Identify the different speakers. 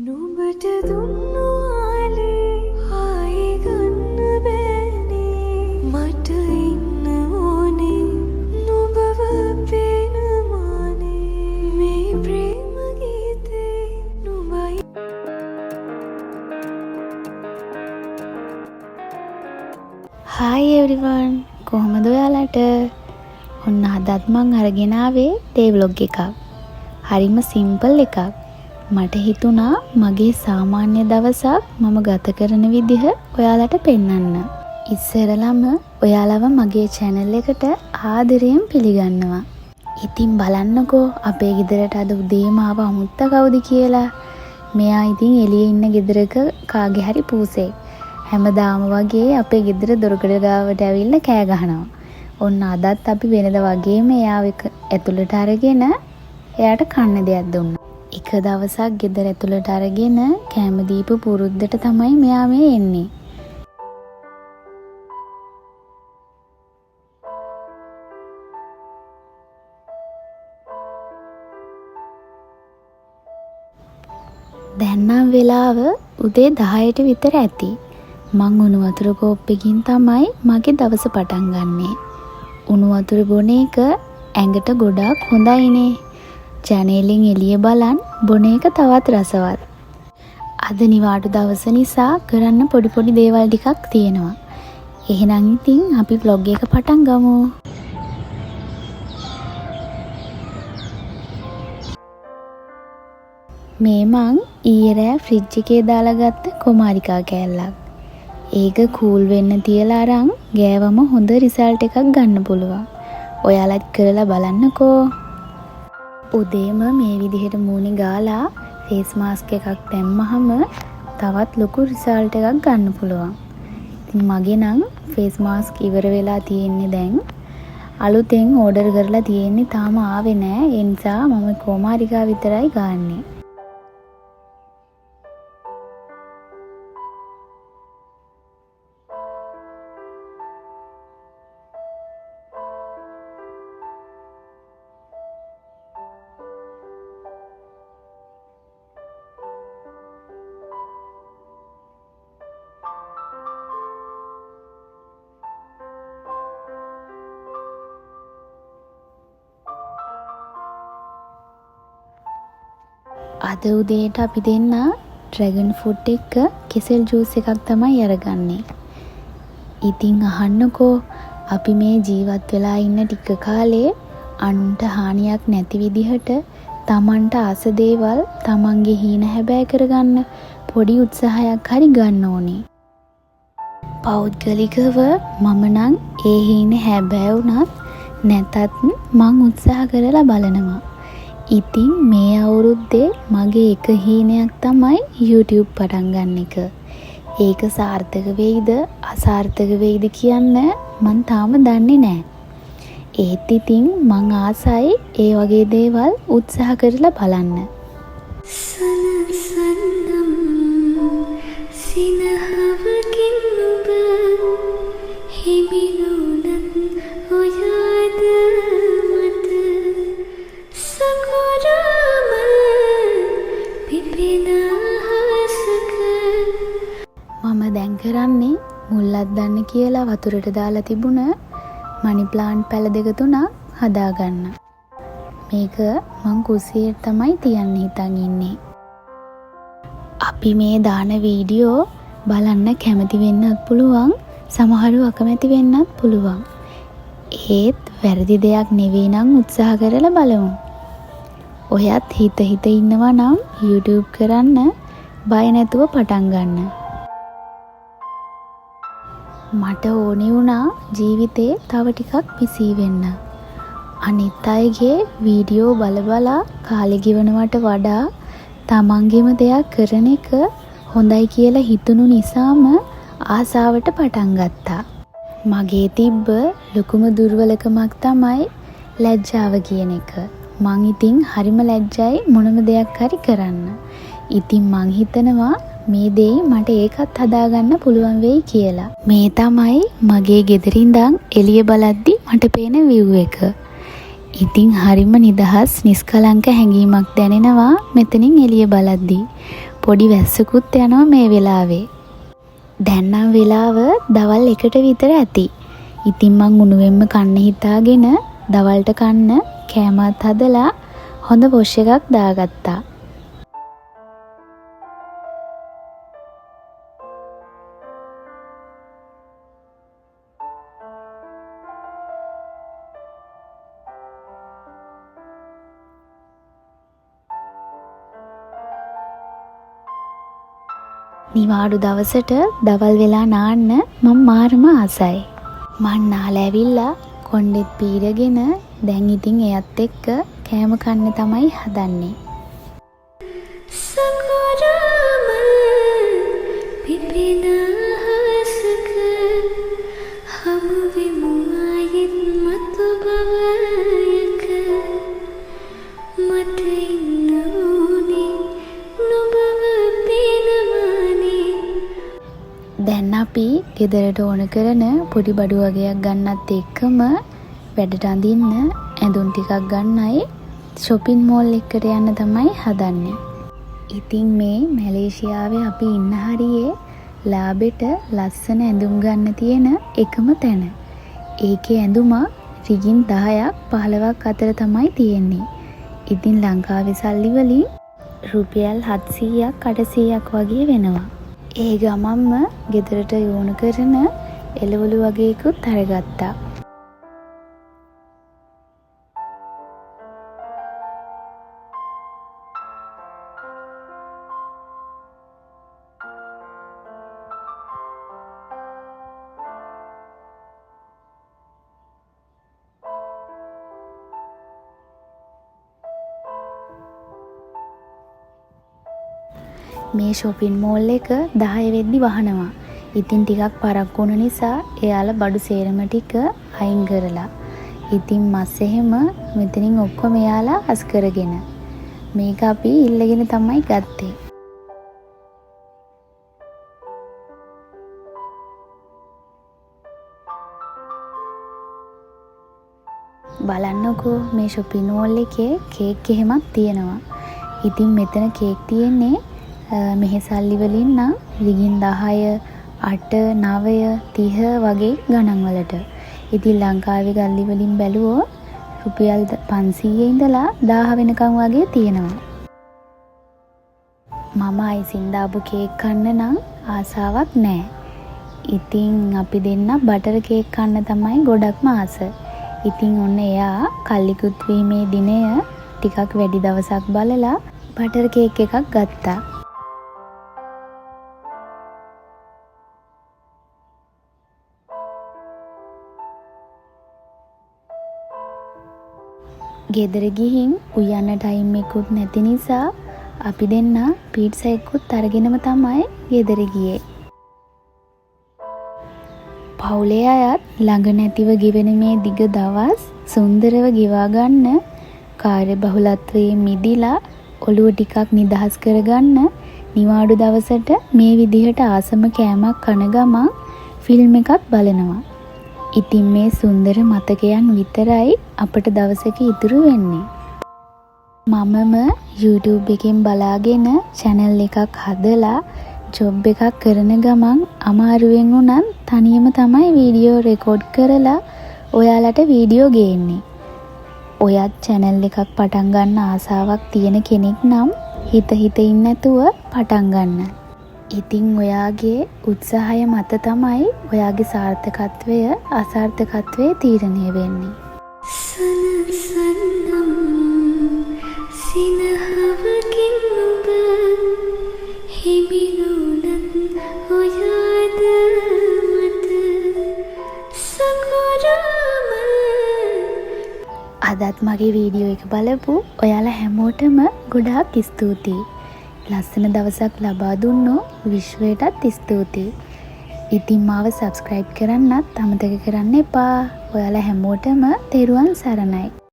Speaker 1: නුඹට දුන්නු ආලේ ආයෙ ගන්න බෑනේ, මට ඉන්න ඕනේ නුඹව පේන මානේ, මේ ප්‍රේම ගීතේ නුඹයි.
Speaker 2: හායි එවරිවන්, කොහොමද ඔයාලට? ඔන්න අදත් මං අරගෙන ආවේ ඩේ ව්ලොග් එකක්. හරිම සිම්පල් එකක්. මට හිතුණා මගේ සාමාන්‍ය දවසක් මම ගත කරන විදිහ ඔයාලට පෙන්වන්න. ඉස්සරලම ඔයාලව මගේ චැනල් එකට ආදරයෙන් පිළිගන්නවා. ඉතින් බලන්නකෝ අපේ ගෙදරට අද උදේම ආව අමුත්තා කවුද කියලා. මෙයා ඉතින් එළියේ ඉන්න ගෙදරක කාගේ හරි පූසෙක්. හැමදාම වගේ අපේ ගෙදර දොරකඩ ගාවට ඇවිල්ලා කෑ ගහනවා. ඔන්න අදත් අපි වෙනද වගේම එයාව ඇතුළට අරගෙන එයාට කන්න දෙයක් දුන්නා. එක දවසක් ගෙදර ඇතුළට අරගෙන කෑම දීපු පුරුද්දට තමයි මෙයා මේ එන්නේ. දැන් නම් වෙලාව උදේ 10ට විතර ඇති. මං උණු වතුර කෝප්පකින් තමයි මගේ දවස පටන් ගන්නෙ. උණු වතුර බොන එක ඇඟට ගොඩාක් හොඳයිනේ. ජනේලෙන් එළිය බලන් බොන එක තවත් රසවත්. අද නිවාඩු දවස නිසා කරන්න පොඩි පොඩි දේවල් ටිකක් තියෙනවා. එහෙනම් ඉතින් අපි ව්ලොග් එක පටන් ගමු. මේ මං ඊයේ රෑ ෆ්‍රිජ් එකේ දාලා ගත්ත කොමාරිකා කෑල්ලක්. ඒක කූල් වෙන්න තියලා අරන් ගෑවම හොඳ රිසල්ට් එකක් ගන්න පුළුවන්. ඔයාලත් කරලා බලන්නකෝ. උදේම මේ විදිහට මූණේ ගාලා ෆේස් මාස්ක් එකක් දැම්මහම තවත් ලොකු රිසල්ට් එකක් ගන්න පුළුවන්. ඉතින් මගේ නම් ෆේස් මාස්ක් ඉවර වෙලා තියෙන්නේ දැන්. අලුතෙන් ඕඩර් කරලා තියෙන්නේ, තාම ආවේ නෑ. ඒ නිසා මම කොමාරිකා විතරයි ගාන්නේ. අද උදේට අපි දෙන්න ඩ්‍රැගන් ෆෘට් එක්ක කෙසෙල් ජූස් එකක් තමයි අරගන්නේ. ඉතින් අහන්නකෝ, අපි මේ ජීවත් වෙලා ඉන්න ටික කාලේ අනුන්ට හානියක් නැති විදිහට තමන්ට ආස දේවල් තමන්ගේ හීන හැබෑ කරගන්න පොඩි උත්සාහයක් හරි ගන්න ඕනේ. පෞද්ගලිකව මම නම් ඒ හීන හැබෑ වුණත් නැතත් මං උත්සාහ කරලා බලනවා. ඉතින් මේ අවුරුද්දේ මගේ එක හීනයක් තමයි YouTube පටන් ගන්න එක. ඒක සාර්ථක වෙයිද අසාර්ථක වෙයිද කියන්න මං තාම දන්නේ නෑ. ඒත් ඉතින් මං ආසයි ඒ වගේ දේවල් උත්සාහ කරලා බලන්න.
Speaker 1: සනසන්නම් සිනහවකින් නුඹ හිමි නොවුනත් ඔයාද මට සකුරාමල් පිපෙන අහසක.
Speaker 2: මම දැන් කරන්නේ මුල් අද්දන්න කියලා වතුරට දාලා තිබුණ මනි ප්ලාන්ට් පැල දෙක තුනක් හදාගන්න. මේක මං කුස්සියට තමයි තියන්න හිතන් ඉන්නේ. අපි මේ දාන වීඩියෝ බලන්න කැමති වෙන්නත් පුළුවන්, සමහරව අකමැති වෙන්නත් පුළුවන්. ඒත් වැරදි දෙයක් නෙවෙයි නම් උත්සාහ කරලා බලමු. ඔයත් හිත හිත ඉන්නවා නම් YouTube කරන්න බය නැතුව පටන් ගන්න. මට ඕනේ වුණා ජීවිතේ තව ටිකක් බිසී වෙන්න. අනිත් අයගේ වීඩියෝ බල බලා කාලෙ ගෙවනවට වඩා තමන්ගේම දෙයක් කරන එක හොඳයි කියලා හිතුණු නිසාම ආසාවට පටන් ගත්තා. මගේ තිබ්බ ලොකුම දුර්වලකමක් තමයි ලැජ්ජාව කියන එක. මං ඉතින් හරිම ලැජ්ජයි මොනම දෙයක් හරි කරන්න. ඉතින් මං හිතනවා මේ දෙයි මට ඒකත් හදාගන්න පුළුවන් වෙයි කියලා. මේ තමයි මගේ ගෙදර ඉඳන් එළිය බලද්දි මට පේන විව් එක. ඉතින් හරිම නිදහස් නිස්කලංක හැඟීමක් දැනෙනවා මෙතනින් එළිය බලද්දි. පොඩි වැස්සකුත් යනවා මේ වෙලාවේ. දැන් නම් වෙලාව දවල් 1ට විතර ඇති. ඉතින් මං උණුවෙන්ම කන්න හිතාගෙන දවල්ට කන්න කෑමත් හදලා හොඳ වොෂ් එකක් දාගත්තා. නිවාඩු දවසට දවල් වෙලා නාන්න මං මාරම ආසයි. මං නාලා ඇවිල්ලා කොණ්ඩෙත් පීරගෙන දැන් ඉතින් එයත් එක්ක කෑම කන්න තමයි හදන්නේ.
Speaker 1: සකුරා මල් පිපෙන අහසක හමුවෙමු ආයෙත් මතු භවයක. මට ඉන්න ඕනේ නුඹව පේනවානේ.
Speaker 2: දැන් අපි ගෙදරට ඕන කරන පොඩි බඩු වගයක් ගන්නත් එක්කම වැඩට අඳින්න ඇඳුම් ටිකක් ගන්නයි ෂොපින් මෝල් එකට යන්න තමයි හදන්නේ. ඉතින් මේ මැලේසියාවේ අපි ඉන්න හරියේ ලාබෙට ලස්සන ඇඳුම් ගන්න තියෙන එකම තැන. ඒකේ ඇඳුමක් රිගින් 10ක් 15ක් අතර තමයි තියෙන්නේ. ඉතින් ලංකාවේ සල්ලි වලින් රුපියල් 700ක් 800ක් වගේ වෙනවා. ඒ ගමන්ම ගෙදරට ඕන කරන එළවලු වගේකුත් අරගත්තා. මේ ෂොපින් මෝල් එක 10 වෙද්දි වහනවා. ඉතින් ටිකක් පරක්කු වුණ නිසා එයාලා බඩු සේරම ටික අයින් කරලා. ඉතින් මස් එහෙම මෙතනින් ඔක්කොම එයාලා අස් කරගෙන. මේක අපි ඉල්ලගෙන තමයි ගත්තේ. බලන්නකෝ මේ ෂොපින් මෝල් එකේ කේක් එහෙමත් තියෙනවා. ඉතින් මෙතන කේක් තියෙන්නේ මෙහෙ සල්ලි වලින් නම් රිගින් 10, 8, 9, 30 වගේ ගණන් වලට. ඉතින් ලංකාවේ ගල්ලි වලින් බැලුවොත් රුපියල් 500 ඉඳලා 1000 වෙනකන් වගේ තියෙනවා. මම අයිසින් දාපු කේක් කන්න නම් ආසාවක් නෑ. ඉතින් අපි දෙන්න බටර් කේක් කන්න තමයි ගොඩක්ම ආස. ඉතින් ඔන්න එයා කල්ලිකුත් වීමේ දිනය ටිකක් වැඩි දවසක් බලලා බටර් කේක් එකක් ගත්තා. ගෙදර ගිහින් උයන්න ටයිම් එකකුත් නැති නිසා අපි දෙන්න පීට්සා එකකුත් අරගෙනම තමයි ගෙදර ගියේ. පවුලේ අයත් ළඟ නැතිව ගෙවෙන මේ දිග දවස් සුන්දරව ගෙවා ගන්න කාර්යබහුලත්වයෙන් මිදිලා ඔළුව ටිකක් නිදහස් කරගන්න නිවාඩු දවසට මේ විදිහට ආසම කෑමක් කන ගමන් ෆිල්ම් එකක් බලනවා. ඉතින් මේ සුන්දර මතකයන් විතරයි අපට දවසක ඉතුරු වෙන්නේ. මමම YouTube එකෙන් බලාගෙන චැනල් එකක් හදලා ජොබ් එකක් කරන ගමන් අමාරුවෙන් වුණත් තනියම තමයි වීඩියෝ රෙකෝඩ් කරලා ඔයාලට වීඩියෝ ගේන්නේ. ඔයත් චැනල් එකක් පටන් ගන්න ආසාවක් තියෙන කෙනෙක් නම් හිත හිත ඉන්න නැතුව පටන් ගන්න. ඉතින් ඔයාගේ උත්සාහය මත තමයි ඔයාගේ සාර්ථකත්වය අසාර්ථකත්වය තීරණය වෙන්නේ.
Speaker 1: සනසන්නම් සිනහවකින් ඔබ හිමි නොවනත් ඔයාද මට සකුරා මල්.
Speaker 2: අදත් මගේ වීඩියෝ එක බලපු ඔයාලා හැමෝටම ගොඩාක් ස්තුතියි. ලස්සන දවසක් ලබා දුන්නු විශ්වයටත් ස්තුතියි. ඉතින් මාව සබ්ස්ක්‍රයිබ් කරන්නත් අමතක කරන්න එපා. ඔයාලා හැමෝටම තෙරුවන් සරණයි.